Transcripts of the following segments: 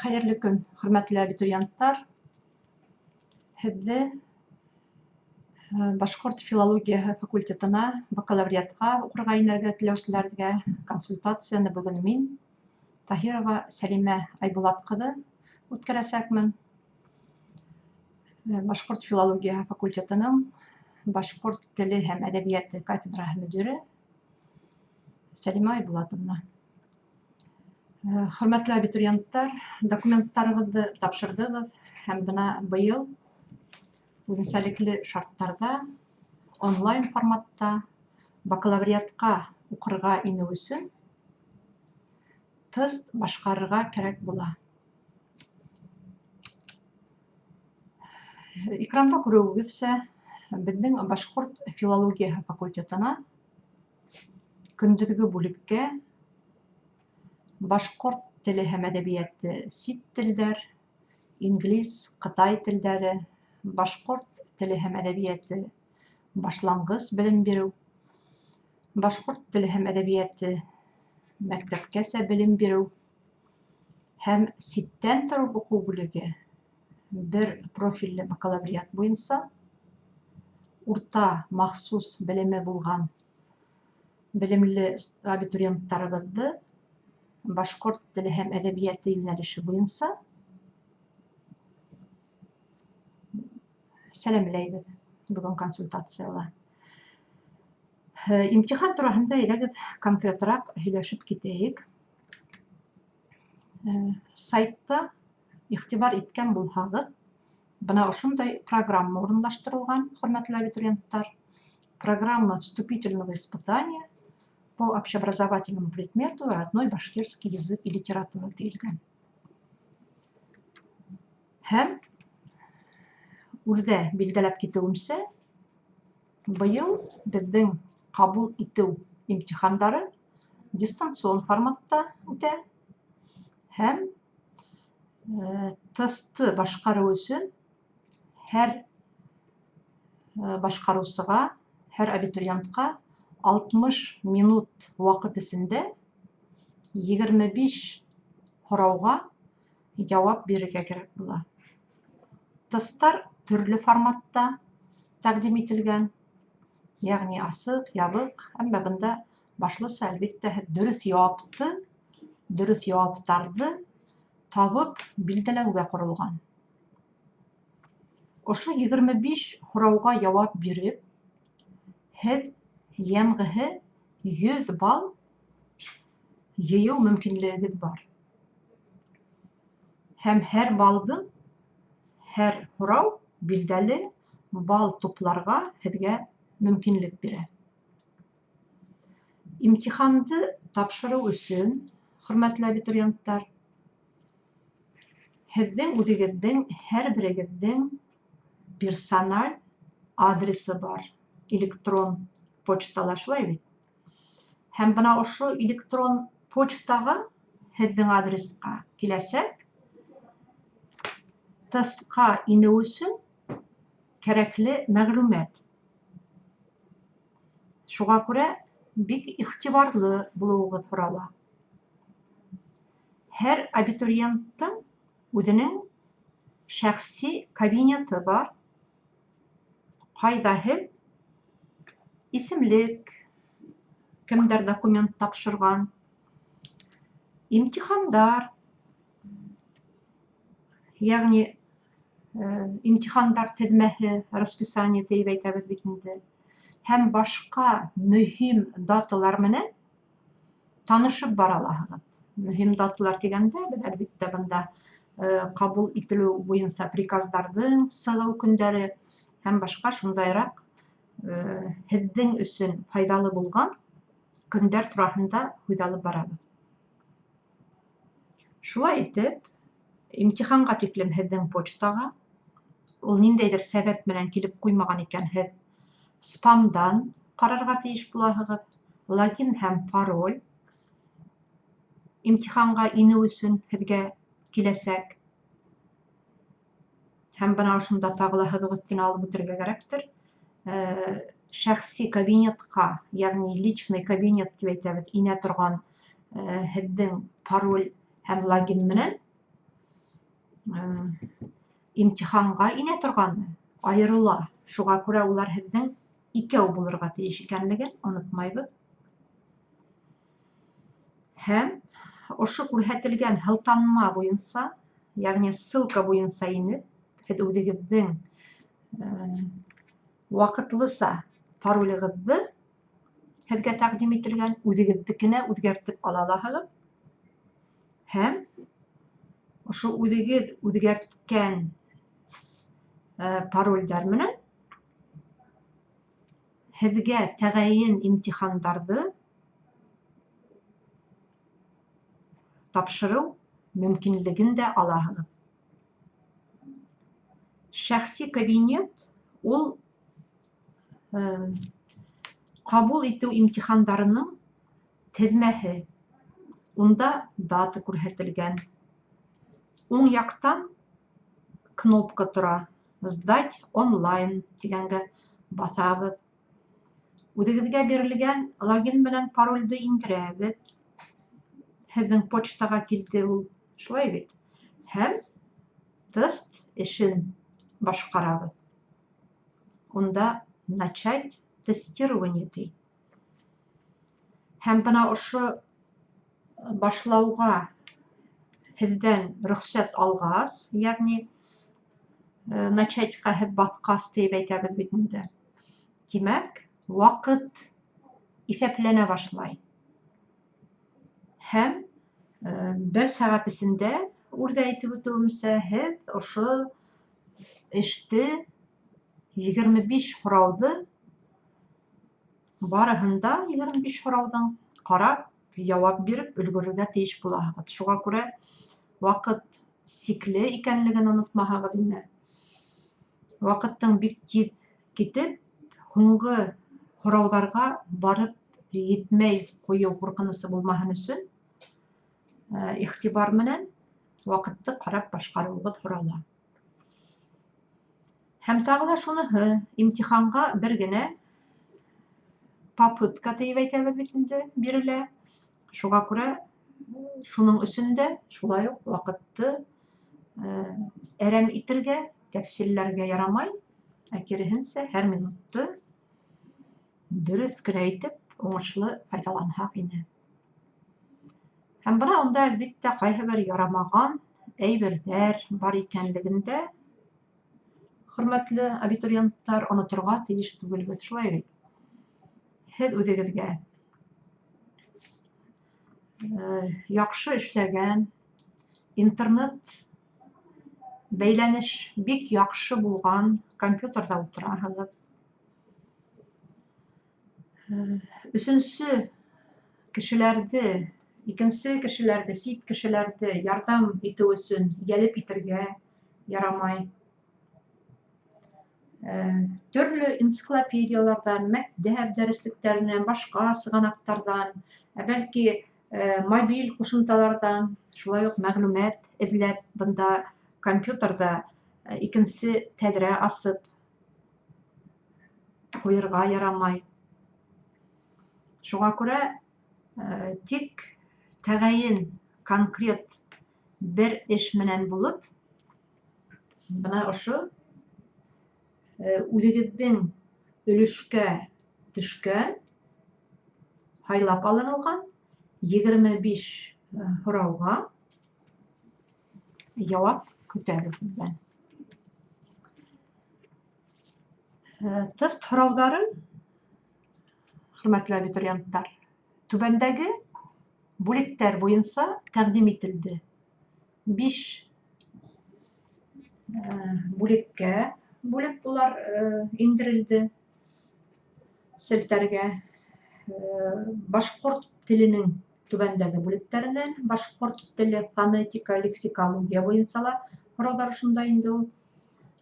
Хәйерле көн, хөрмәтле абитуриенттар! Һеҙҙе башҡорт филологияһы факультетына бакалавриатҡа уҡырға инергә теләүселәргә консультацияны бөгөн мин, Таһирова Сәлимә Айбулат ҡыҙы, үткәрәсәкмен. Башҡорт филологияһы факультетының башҡорт теле һәм әҙәбиәте кафедраһы мөдире Сәлимә Айбулатовна. Хөрмәтле абитуриенттар, документтарығыҙҙы тапшырҙығыҙ һәм бына быйыл үҙенсәлекле шарттарҙа онлайн форматта бакалавриатҡа уҡырға инеү өсөн тест башҡарырға кәрәк була. Экранда күреүегеҙсә, беҙҙең башҡорт филологияһы факультетына көндөҙгө бүлеккә башҡорт теле һәм әҙәбиәте, сит телдәр, инглиз, ҡытай телдәре, башҡорт теле һәм әҙәбиәте, башланғыс белем биреү, башҡорт теле һәм әҙәбиәте, мәктәпкәсә белем биреү һәм ситтән тороп уҡыу бүлеге бер профилле бакалавриат буйынса урта махсус белеме булған белемле абитуриенттарыбыҙҙы башҡорт теле һәм әҙәбиәте йүнәлеше буйынса сәләмләйбеҙ бөгөн консультацияла. Имтихан тураһында әйҙәгеҙ конкретрак һөйләшеп китәйек. Сайтта иғтибар иткән булһағыҙ, бына ошондай программа урынлаштырылған, хөрмәтле абитуриенттар. Программа вступительного испытания по общеобразовательному предмету «Родной башкирский язык и литература» тиелгән. Һәм үрҙә билдәләп китеүемсә, быйыл беҙҙең ҡабул итеү имтихандары дистанцион форматта үтә һәм тестты башҡарыу өсөн һәр башҡарыусыға, һәр абитуриентҡа 60 минут ваҡыт эсендә 25 һорауға яуап бирергә кәрәк була. Тесттар төрлө форматта тәҡдим ителгән, йәғни асыҡ, ябыҡ, әммә бында башлыса, әлбиттә, һеҙ дөрөҫ яуапты, дөрөҫ яуаптарҙы табып билдәләүгә ҡоролған. Ошо 25 һорауға яуап биреп, һеҙ йәмғеһе 100 балл йыйыу мөмкинлегегеҙ бар. Һәм һәр балдың, һәр һорау билдәле балл тупларға һеҙгә мөмкинлек бирә. Имтиханды тапшырыу өсөн, хөрмәтле абитуриенттар, һеҙҙең үҙегеҙҙең һәр берегеҙҙең персональ адресы бар электрон почтала, шулай бит? Һәм бына ошо электрон почтаға, һеҙҙең адресҡа киләсәк тестҡа инеү өсөн кәрәкле мәғлүмәт. Шуға күрә бик иғтибарлы булыуығыҙ һорала. Һәр абитуриенттың үҙенең шәхси кабинеты бар, ҡайҙа һеҙ исемлек, кемдәр документ тапшырған, имтихандар, йәғни имтихандар теҙмәһе, расписание тип әйтәбеҙ бит инде, һәм башҡа мөһим даталар менән танышып бара алаһығыҙ. Мөһим даталар тигәндә, беҙ әлбиттә бында ҡабул ителеү буйынса приказдарҙың сығыу көндәре һәм башҡа шундайыраҡ һеҙҙең өсөн файҙалы булған көндәр тураһында һүҙ алып барабыҙ. Шулай итеп, имтиханға тиклем һеҙҙең почтаға, ул ниндәйҙер сәбәп менән килеп ҡуймаған икән, һеҙ спамдан ҡарарға тейеш булаһығыҙ. Логин һәм пароль имтиханға инеү өсөн һеҙгә киләсәк. Һәм бына ошонда тағы ла һыҙыҡ өҫтөнә алып үтергә кәрәктер. Шәхси кабинетҡа, йәғни личный кабинет тип әйтәбеҙ, инә торған һеҙҙең пароль һәм логин менән Имтиханға инә торғаны айырыла. Шуға күрә улар һеҙҙең икәү булырға тейеш икәнлеген онотмайбыҙ. Һәм ошо күрһәтелгән һылтанма буйынса, йәғни ссылка буйынса инеп, һеҙ үҙегеҙҙең ваҡытлыса паролегеҙҙе һеҙгә тәҡдим ителгән үҙегеҙҙекенә үҙгәртеп ала алаһығыҙ. Һәм ошо үҙегеҙ үҙгәрткән паролдәр менән һеҙгә тәғәйен имтихандарҙы тапшырыу мөмкинлеген дә алаһығыҙ. Шәхси кабинет ул ҡабул итеү имтихандарының теҙмәһе. Унда дата күрһәтелгән. Уң яҡтан кнопка тора. «Сдать онлайн» тигәнгә баҫабыҙ. Үҙегеҙгә бирелгән логин менән паролде индерәбеҙ. Һеҙҙең почтаға килде ул, шулай бит? Һәм тест эшен башҡарабыҙ. Унда «Начать тестирование» ти. Һәм бына ошо башлауға һеҙҙән рөхсәт алғас, йәғни начатьҡа һеҙ баҫҡас тип әйтәбеҙ бит инде. Тимәк, ваҡыт иҫәпләнә башлай. Һәм бер сәғәт эсендә, үрҙә әйтеп үтеүемсә, һеҙ ошо эште 25 һорауҙы барыһын да 25 һорауҙың ҡарап, яуап биреп өлгөрөргә тейеш булаһығыҙ. Шуға күрә ваҡыт сикле икәнлеген онотмаһағыҙ ине. Ваҡыттың бик тиҙ китеп, һуңғы һорауҙарға барып етмәй ҡуйыу ҡурҡынысы булмаһын өсөн иғтибар менән ваҡытты ҡарап башҡарыуығыҙ һорала. Һәм тағы ла шуныһы, имтиханға бер генә попытка тиеп әйтәбеҙ бит инде, бирелә. Шуға күрә шуның өсөн дә шулай уҡ ваҡытты әрәм итергә, тәфсилләргә ярамай, ә киреһенсә һәр минутты дөрөҫ кенә итеп, уңышлы файҙаланһаҡ ине. Һәм бына унда, әлбиттә, ҡайһы бер ярамаған әйберҙәр бар икәнлеген дә, хөрмәтле абитуриенттар, оноторға тейеш түгелбеҙ, шулай бит? Һеҙ үҙегеҙгә яҡшы эшләгән, интернет бәйләнеш бик яҡшы булған компьютерҙа ултыраһығыҙ. Өсөнсө кешеләрҙе, икенсе кешеләрҙе, сит кешеләрҙе ярҙам итеү өсөн йәлеп итергә ярамай. Төрлө энциклопедияларҙан, мәктәп дәреслектәренән, башҡа сығанаҡтарҙан, ә бәлки мобиль ҡушымталарҙан шулай уҡ мәғлүмәт эҙләп, бында компьютерҙа икенсе тәҙрә асып ҡуйырға ярамай. Шуға күрә тик тәғәйен конкрет бер эш менән булып, бына ошо үҙегеҙҙең өлөшкә төшкән, һайлап алынылған 25 һорауға яуап көтәбеҙ һеҙҙән. Тест һорауҙары, хөрмәтле абитуриенттар, түбәндәге бүлектәр буйынса тәҡдим ителде. 5 бүлеккә бүлеп улар индерелде селтәргә. Башҡорт теленең түбәндәге бүлектәренән башҡорт теле, фонетика, лексикология буйынса ла һорауҙар ошонда инде ул.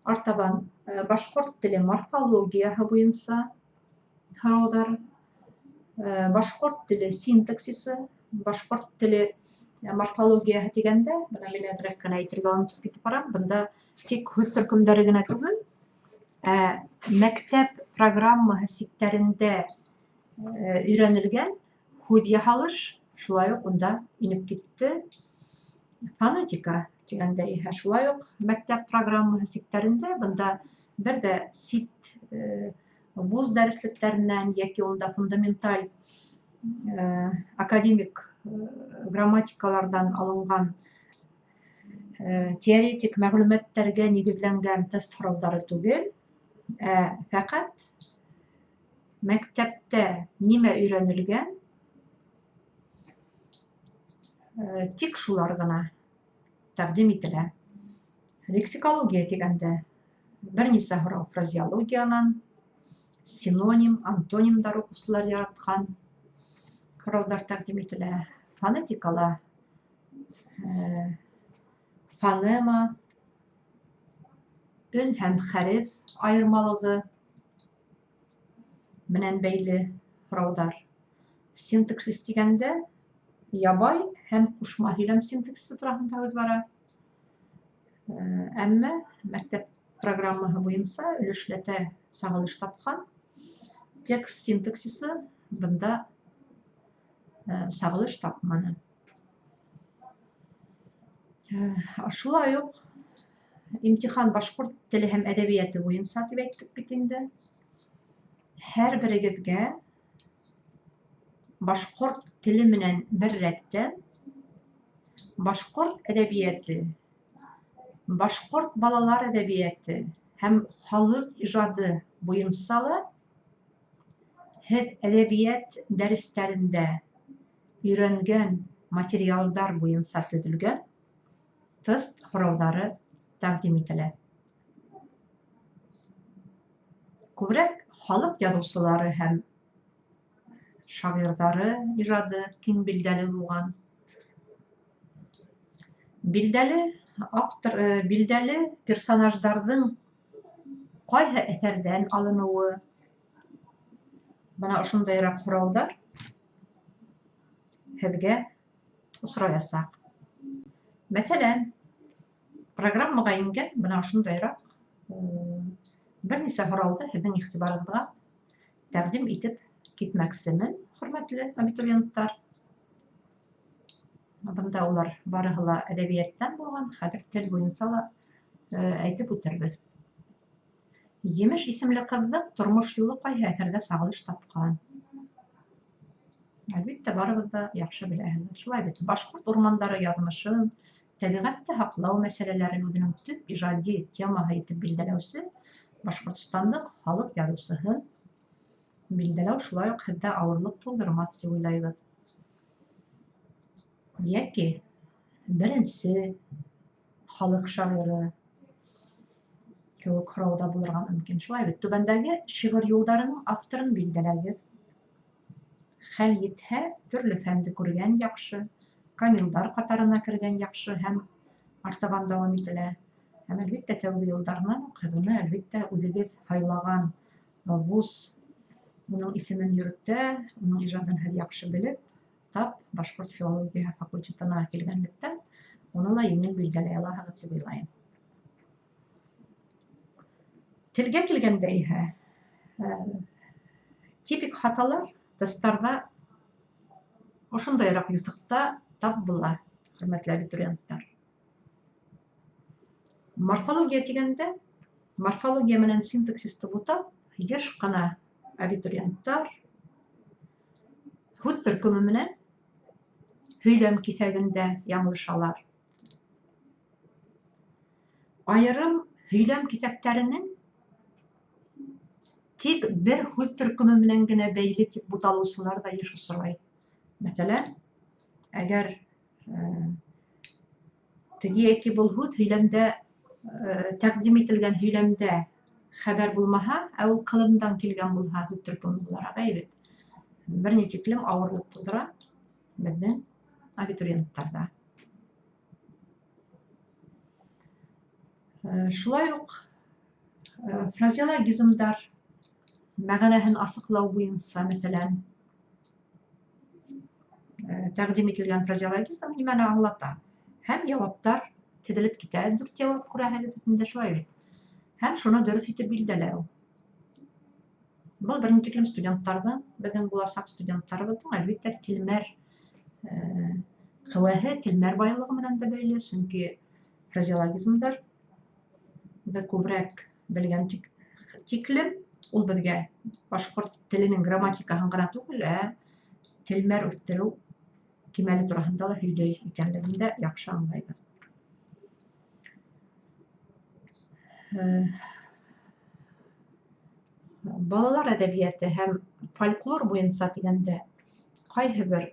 Артабан башҡорт теле морфологияһы буйынса һорауҙар, башҡорт теле синтаксисы, башҡорт теле морфологияһы тигәндә, бына мин әҙерәк кенә әйтергә онотоп китеп барам, бында тик һүҙ төркөмдәре генә түгел, ә мәктәп программаһы сиктәрендә өйрәнелгән һүҙ яһалыш шулай уҡ унда инеп китте. Фонетика тигәндә иһә шулай уҡ мәктәп программаһы сиктәрендә бында бер ҙә сит вуз дәреслектәренән йәки унда фундаменталь академик грамматикаларҙан алынған теоретик мәғлүмәттәргә нигеҙләнгән тест һорауҙары түгел, ә фәҡәт мәктәптә нимә өйрәнелгән, тик шулар ғына тәҡдим ителә. Лексикология тигәндә бер нисә һорау фразеологиянан, синоним, антонимдар уҡыусылар яратҡан һорауҙар тәҡдим ителә. Фонетикала фонема, өн һәм хәреф айырмалығы менән бәйле һорауҙар. Синтаксис тигәндә ябай һәм ҡушма һөйләм синтаксисы тураһында һүҙ бара. Әммә мәктәп программаһы буйынса өлөшләтә сағылыш тапҡан текст синтаксисы бында сағылыш тапманы. Шулай уҡ имтихан башҡорт теле һәм әҙәбиәте буйынса тип әйттек бит инде. Һәр берегеҙгә башҡорт теле менән бер рәттән башҡорт әҙәбиәте, башҡорт балалар әҙәбиәте һәм халыҡ ижады буйынса ла һеҙ әҙәбиәт дәрестәрендә өйрәнгән материалдар буйынса төҙөлгән тест һорауҙары тәҡдим ителә. Күберәк халыҡ яҙыусылары һәм шағирҙары ижады киң билдәле булған. Билдәле автор, билдәле персонаждарҙың ҡайһы әҫәрҙән алыныуы. Бына ошондайыраҡ һорауҙар һеҙгә осраясаҡ. Мәҫәлән, программаға ингән бына ошондайыраҡ бер нисә һорауҙы һеҙҙең иғтибарығыҙға тәҡдим итеп китмәксемен, хөрмәтле абитуриенттар. Бында улар барыһы ла әҙәбиәттән булған, хәҙер тел буйынса ла әйтеп үтербеҙ. Емеш исемле ҡыҙҙың тормош юлы ҡайһы әҫәрҙә сағылыш тапҡан? Әлбиттә, барығыҙ ҙа яҡшы беләһегеҙ. Шулай бит, башҡорт урмандары яҙмышын, тәбиғәтте һаҡлау мәсьәләләрен үҙенең төп ижади темаһы итеп билдәләүсе Башҡортостандың халыҡ яҙыусыһын билдәләү шулай уҡ һеҙҙә ауырлыҡ тыуҙырмаҫ тип уйлайбыҙ. Йәки беренсе халыҡ шағиры кеүек һорау ҙа булырға мөмкин. Шулай бит, түбәндәге шиғыр юлдарының авторын билдәләгеҙ. Хәл етһә, төрлө фәнде күргән яҡшы, камилдар ҡатарына кергән яҡшы һәм артабан дауам ителә. Һәм әлбиттә, тәүге йылдарынан уҡ һеҙ уны әлбиттә үҙегеҙ һайлаған вуз уның исемен йөрөтә, уның ижадын һеҙ яҡшы белеп, тап башҡорт филологияһы факультетына килгәнлектән, уны ла еңел билдәләй алаһығыҙ тип уйлайым. Телгә килгәндә иһә, типик хаталар тесттарҙа ошондайыраҡ юҫыҡта тап була, хөрмәтле абитуриенттар. Морфология тигәндә, морфология менән синтаксисты бутап, йыш ҡына абитуриенттар һүҙ төркөмө менән һөйләм киҫәгендә яңылышалар. Айырым һөйләм киҫәктәренең тик бер һүҙ төркөмө менән генә бәйле тип буталыусылар ҙа йыш осрай. Мәҫәлән, әгәр теге йәки был һүҙ һөйләмдә тәҡдим ителгән һөйләмдә хәбәр булмаһа, ә ул ҡылымдан килгән булһа, һүҙ төркөмө булараҡ әйбәт. Бер ни тиклем ауырлыҡ тыуҙыра беҙҙең абитуриенттарҙа. Шулай уҡ фразеологизмдар мәғәнәһен асыҡлау буйынса, мәҫәлән, тәҡдим ителгән фразеологизм нимәне аңлата? Һәм яуаптар теҙелеп китә, дүрт яуап күрәһегеҙ инде шулай бит. Һәм шуны дөрөҫ итеп билдәләү. Был бер ни тиклем студенттарҙың, беҙҙең буласаҡ студенттарыбыҙҙың әлбиттә телмәр Ҡеүәһе телмәр байлығы менән дә бәйле, сөнки фразеологизмдар ҙа күберәк белгән тиклем ул беҙгә башҡорт теленең грамматикаһын ғына түгел, ә телмәр үҫтереү кимәле тураһында ла һөйләй икәнлеген дә яҡшы аңлайбыҙ. Балалар әҙәбиәте һәм фольклор буйынса тигәндә ҡайһы бер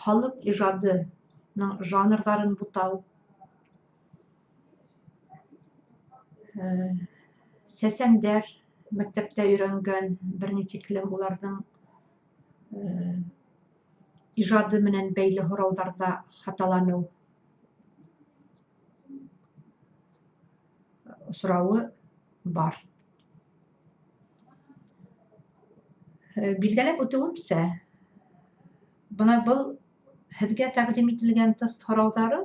халыҡ ижадының жанрҙарын бутау, сәсәндәр мәктәптә өйрәнгән бер ни тиклем уларҙың ижады менән бәйле һорауҙарҙа хаталаныу осрауы бар. Билдәләп үтеүемсә, бына был һеҙгә тәҡдим ителгән тест һорауҙары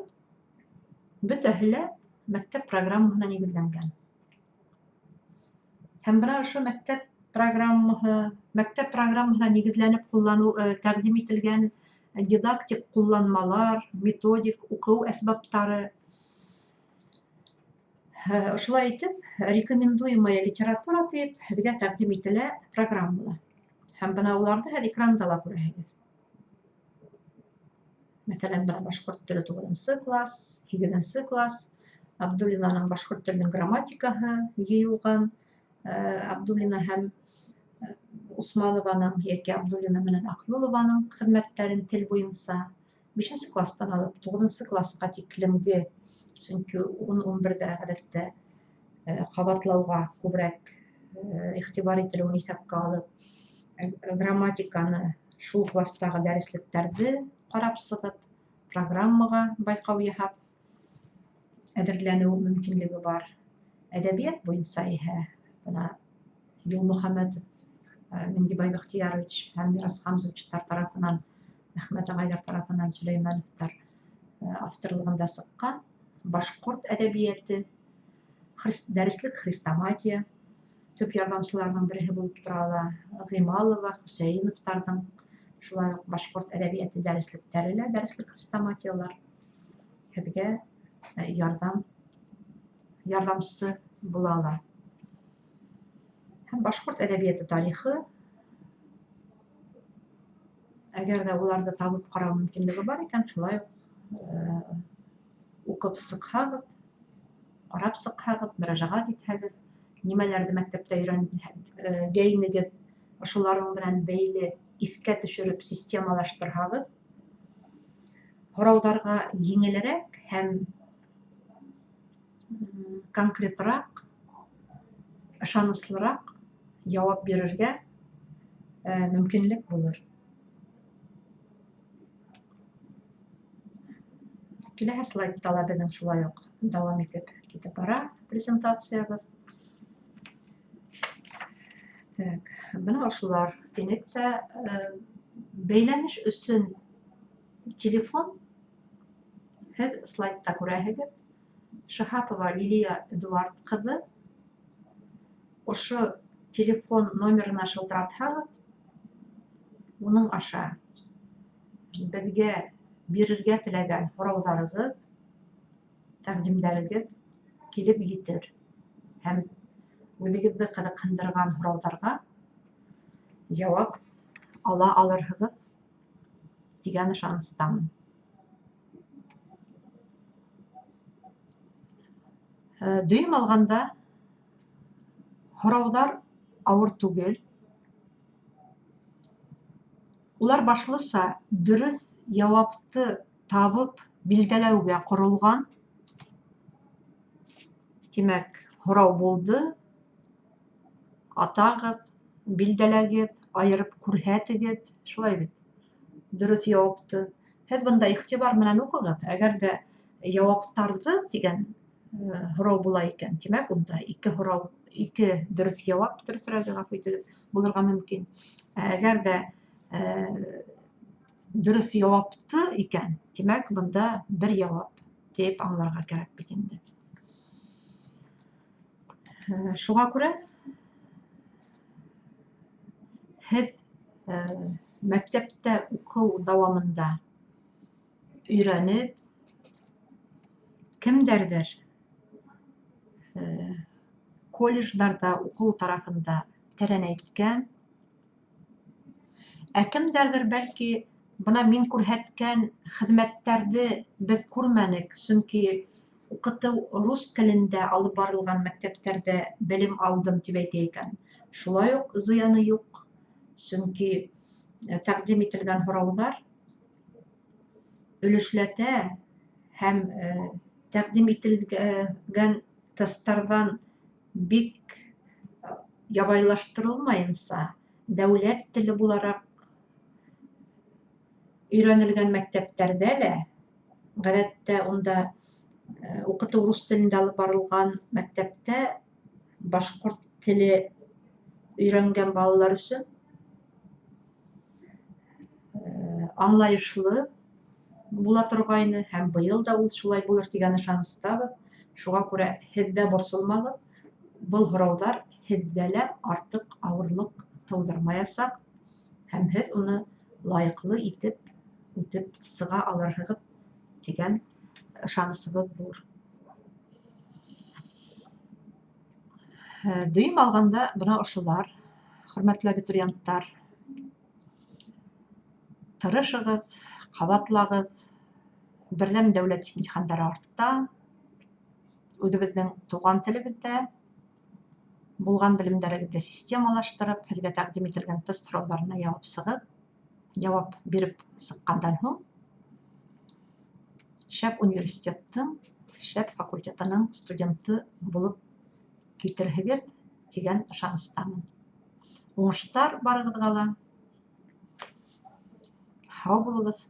бөтәһе лә мәктәп программаһына нигеҙләнгән. Һәм бына ошо мәктәп программаһына нигеҙләнеп ҡулланыу тәҡдим ителгән дидактик ҡулланмалар, методик уҡыу әсбаптары. Ошолай итеп, рекомендуемая литература тип һеҙгә тәҡдим ителә программала. Һәм бына уларҙы һеҙ экранда ла күрәһегеҙ. Мәҫәлән, бына башҡорт теле 9-нсы класс, 8-нсе класс, Абдуллинаның башҡорт теленең грамматикаһы йыйылған, Абдуллина һәм Усманованың йәки Абдуллина менән Аҡюлованың хеҙмәттәрен тел буйынса 5-нсе кластан алып 9-нсы класҡа тиклемге, сөнки 10-11-ҙә ғәҙәттә ҡабатлауға күберәк иғтибар ителеүен иҫәпкә алып, грамматиканы шул кластағы дәреслектәрҙе ҡарап сығып, программаға байҡау яһап әҙерләнеү мөмкинлеге бар. Әҙәбиәт буйынса иһә бына Юлмөхәмәтов, Миндибай Бәхтиярович һәм Мирас Хамзовичтар тарафынан, Әхмәт ағайҙар тарафынан, Сөләймәновтар авторлығында сыҡҡан башҡорт әҙәбиәте, дәреслек хрестоматия төп ярҙамсыларының береһе булып тора ала. Ғималова, Хөсәйеновтарҙың шулай уҡ башҡорт әҙәбиәте дәреслектәре лә, дәреслек хрестоматиялар һеҙгә ярҙамсы була ала. Һәм башҡорт әҙәбиәте тарихы, әгәр ҙә уларҙы табып ҡарау мөмкинлеге бар икән, шулай уҡ уҡып сыҡһағыҙ, ҡарап сыҡһағыҙ, мөрәжәғәт итһәгеҙ, нимәләрҙе мәктәптә өйрәнгәйнегеҙ, ошоларың менән бәйле иҫкә төшөрөп системалаштырһағыҙ, һорауҙарға еңелерәк һәм конкретыраҡ, ышаныслыраҡ яуап бирергә мөмкинлек булыр. Киләһе слайдта ла беҙҙең шулай уҡ дауам итеп китеп бара презентациябыҙ. Так, бына ошолар тинек тә, бәйләнеш өсөн телефон һеҙ слайдта күрәһегеҙ. Шиһапова Лилия Эдуард ҡыҙы. Ошо телефон номерына шылтыратһағыҙ, уның аша беҙгә бирергә теләгән һорауҙарығыҙ, тәҡдимдәрегеҙ килеп етер һәм үҙегеҙҙе ҡыҙыҡһындырған һорауҙарға яуап ала алырһығыҙ тигән ышаныстамын. Дөйөм алғанда һорауҙар ауыр түгел. Улар башлыса дөрөҫ яуапты табып билдәләүгә ҡоролған. Тимәк, һорау булды, атағыҙ, билдәләгеҙ, айырып күрһәтегеҙ, шулай бит, дөрөҫ яуапты. Һеҙ бында иғтибар менән уҡығыҙ. Әгәр ҙә яуаптарҙы тигән һорау була икән, тимәк, унда ике һорау, ике дөрөҫ яуап, дөрөҫөрәге, ғәфү итегеҙ, булырға мөмкин. Әгәр ҙә дөрөҫ яуапты икән, тимәк, бында бер яуап тип аңларға кәрәк бит инде. Шуға күрә һеҙ мәктәптә уҡыу дауамында Өйрәнеп, кемдәрҙер колледждарҙа уҡыу тарафында тәрәнәйткән, ә кемдәрҙер, бәлки, бына мин күрһәткән хеҙмәттәрҙе беҙ күрмәнек, сөнки уҡытыу рус телендә алып барылған мәктәптәрҙә белем алдым, тип әйтә икән. Шулай уҡ зыяны юҡ, сөнки тәҡдим ителгән һорауҙар өлөшләтә һәм тәҡдим ителгән тесттарҙан бик ябайлаштырылмайынса, дәүләт теле булараҡ өйрәнелгән мәктәптәрҙә лә, ғәҙәттә, унда уҡытыу рус телендә алып барылған мәктәптә башҡорт теле өйрәнгән балалар өсөн аңлайышлы була торғайны, һәм быйыл да ул шулай булыр тигән ышаныстабыҙ. Шуға күрә һеҙ ҙә борсолмағыҙ, был һорауҙар һеҙҙә лә артыҡ ауырлыҡ тыуҙырмаясаҡ, һәм һеҙ уны лайыҡлы итеп үтеп сыға алырһығыҙ тигән ышанысыбыҙ ҙур. Дөйөм алғанда, бына ошолар, хөрмәтле абитуриенттар. Тырышығыҙ, ҡабатлағыҙ. Берҙәм дәүләт имтихандары артта. Үҙебеҙҙең туған телебеҙҙә булған белемдәрегеҙҙе системалаштырып, һеҙгә тәҡдим ителгән тест һорауҙарына яуап сығып, яуап биреп сыҡҡандан һуң, шәп университеттың шәп факультетының студенты булып китерһегеҙ тигән ышаныстамын. Уңыштар барығыҙға ла! Һау булығыҙ!